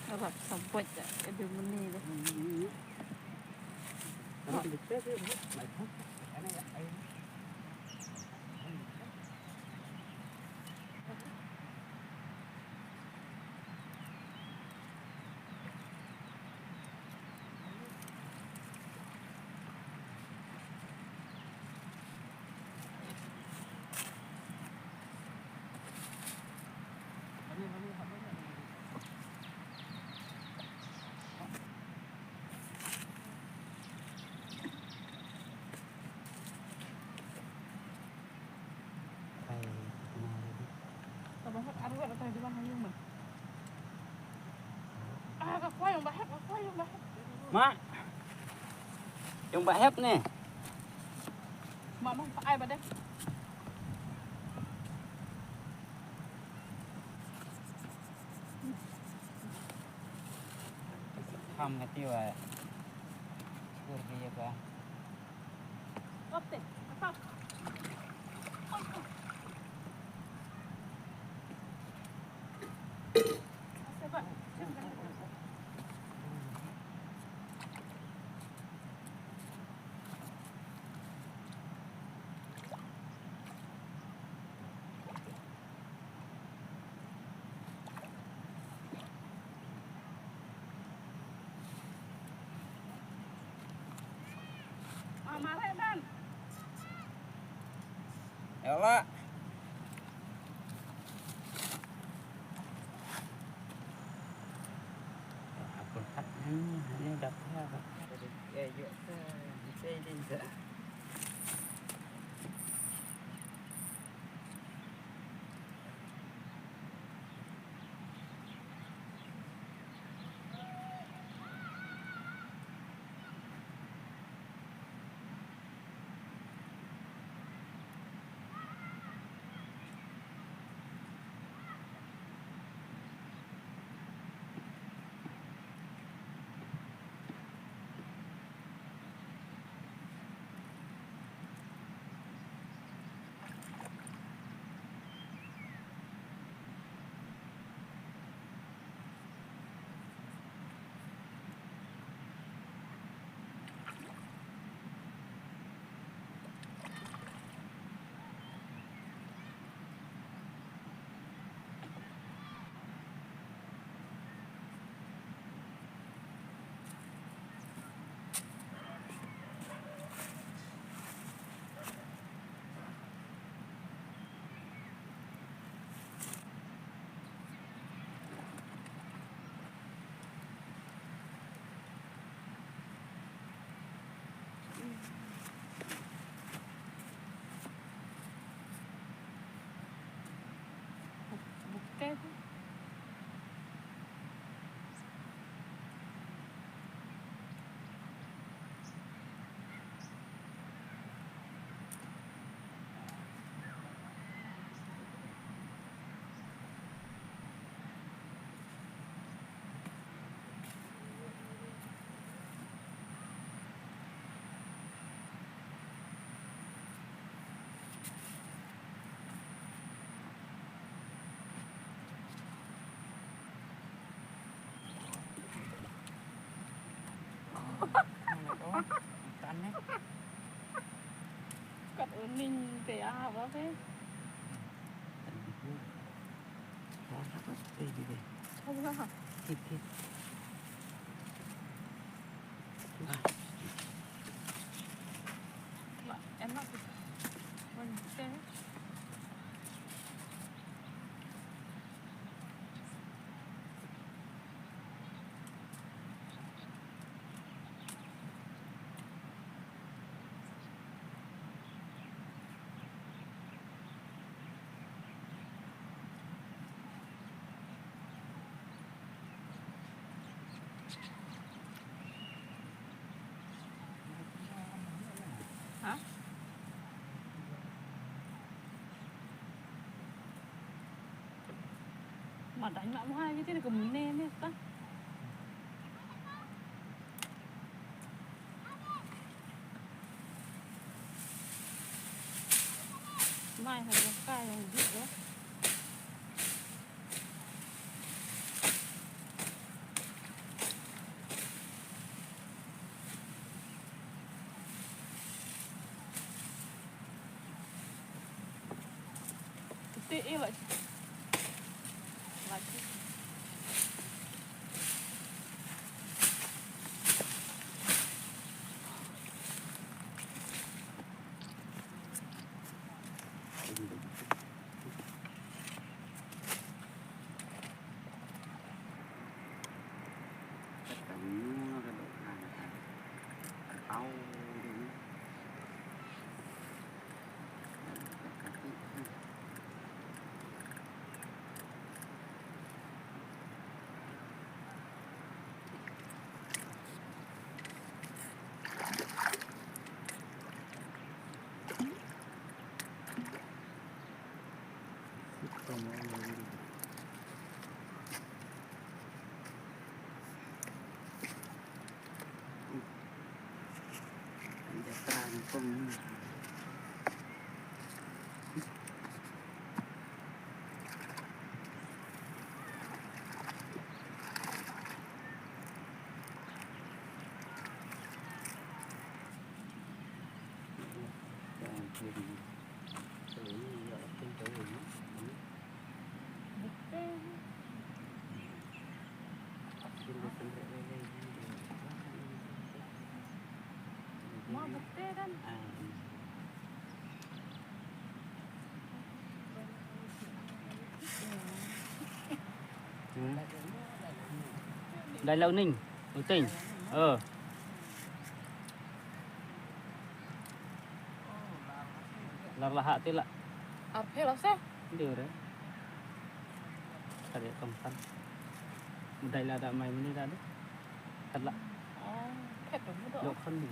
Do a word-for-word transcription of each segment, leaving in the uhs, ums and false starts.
Rap sabot ya, ada meni dah. Ka bahep arwet ka di bang hayung man. Ah, ka kwai yung bahep, ka kwai yung bahep. Ma. Yung bahep ni. Ma, ma, pa ai ba deh. Ham ka tiu ai. Kur dia ka. Ah, mareh ban. Ella. Aku tak ni, ni dah apa? Eh, yuk, eh, saya ni tak. Bukai tu. Kat uning te ah, apa te? Enak. Ha? Ma dang nak mahal gitu, dia kemune ni tak. Mai ha ka yang dik ya. Dai la u Ning, u Teng. Ơ. Lar la ha te la. Arphe la se. Dia re. Tadi kong san. Dai la da mai mini da de. Tadi la. Ơ, phet dong do. Yok san di.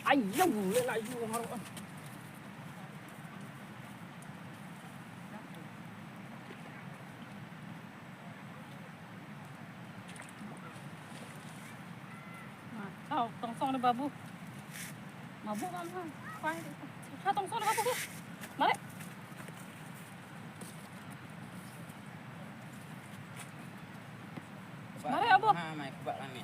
Ai, yo, le la yo ngaro. Tong song de babu. Mabu mam ha. Pai de. Ha tong song de babu. Mare. Mare abu. Ha mai kubak kami.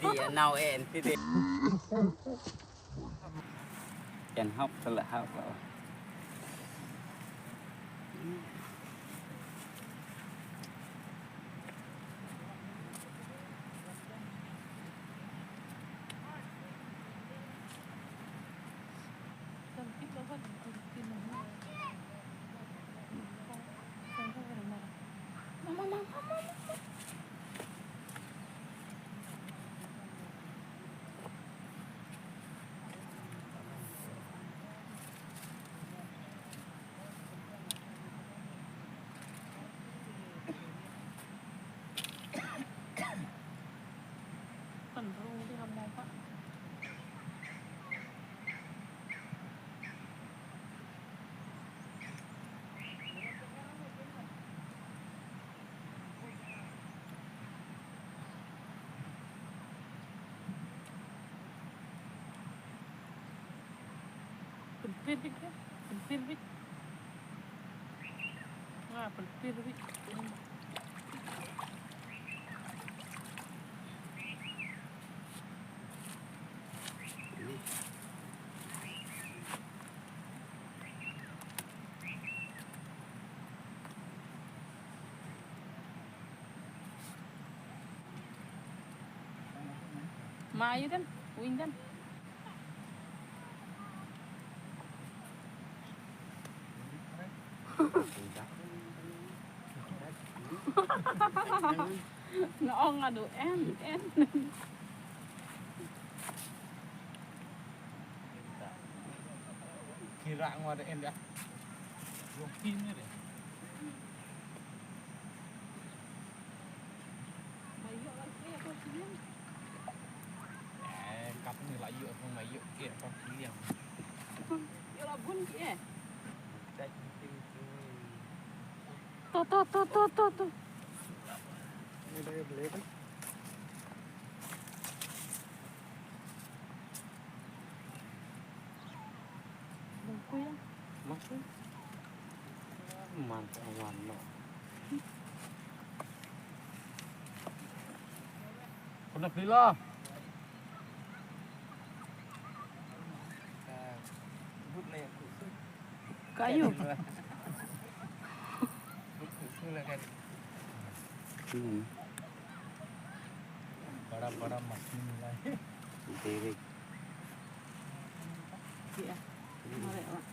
Dia nau en ti de. Ken hok sele hok. Pynpir bit, pynpir bit. Nga pynpir bit. Ma ayu dan, win dan. Nga ong nga du en, en. Kira ngwa da en da. Yung pin ni de. Eh, kap ni la yu, kong la yu ke kong kiliang. Yu la bun ke. To, to, to, to, to, to. Ni dah boleh kan? Bungkui ya. Masuk. Man, man, no. Kena pila. Ayo. Hmm. बड़ा बड़ा मछली मिला है। Dewek. Iya. Mareh, Wak.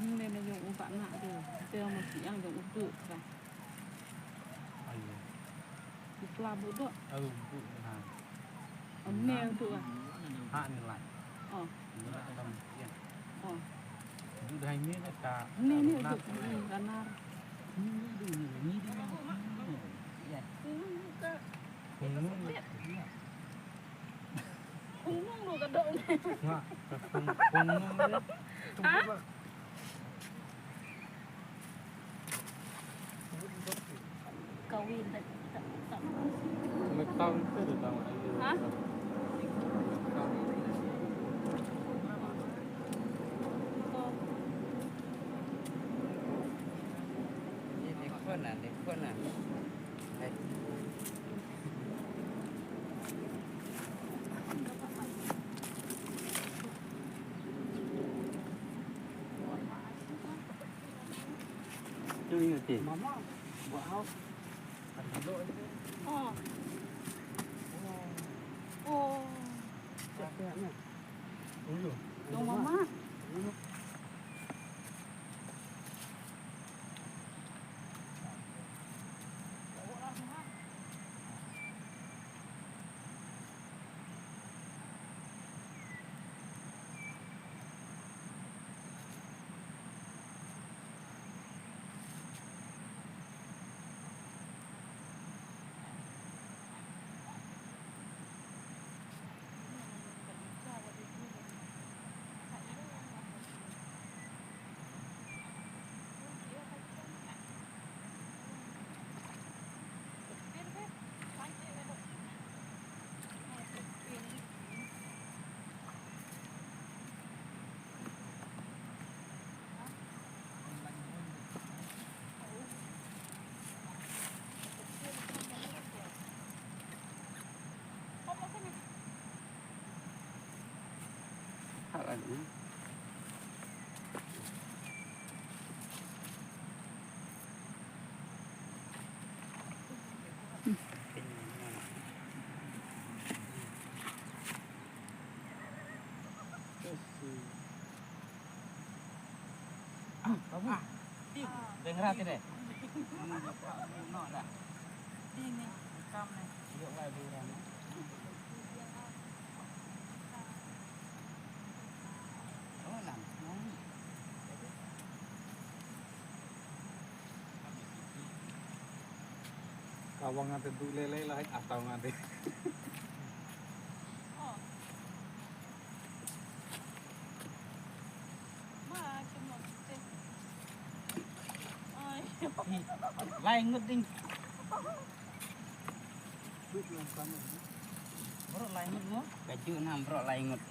Ni ne jong u Pak Nak tu. Te mesti yang jong u tu. Ayo. Di pelabu tu. Ayo, bu. Ha. Amne tu ah. Ha ni lai. Oh. Ni lai tam. Ya. Oh. Du dai ni ka. Ni ni du ni kanar. Ni du ni ni du. Ya. Khungnung. Khungnung lu ka dok ni. Nga, khung-, khungnung ni. Ha? Kawin tak, tak, tak. Metang tu dah tahu aja. Ha? Ni, ni khun ah, ni khun ah. Hai. Tu ni, okey. Mama, buat hal. Oh. Oh. Oh. Siapa ni? Dulu. Dong mama. Dulu. Ah, babu. Ti, dengra ti de. No da. Ti ni, kam ni. Yo lai dengra ni. Oh, lam. Ka wang nga te du lei lei la, ha, taw nga te. Lai ngut ding. Bro, lai ngut mo? Ka ju nam, bro, lai ngut.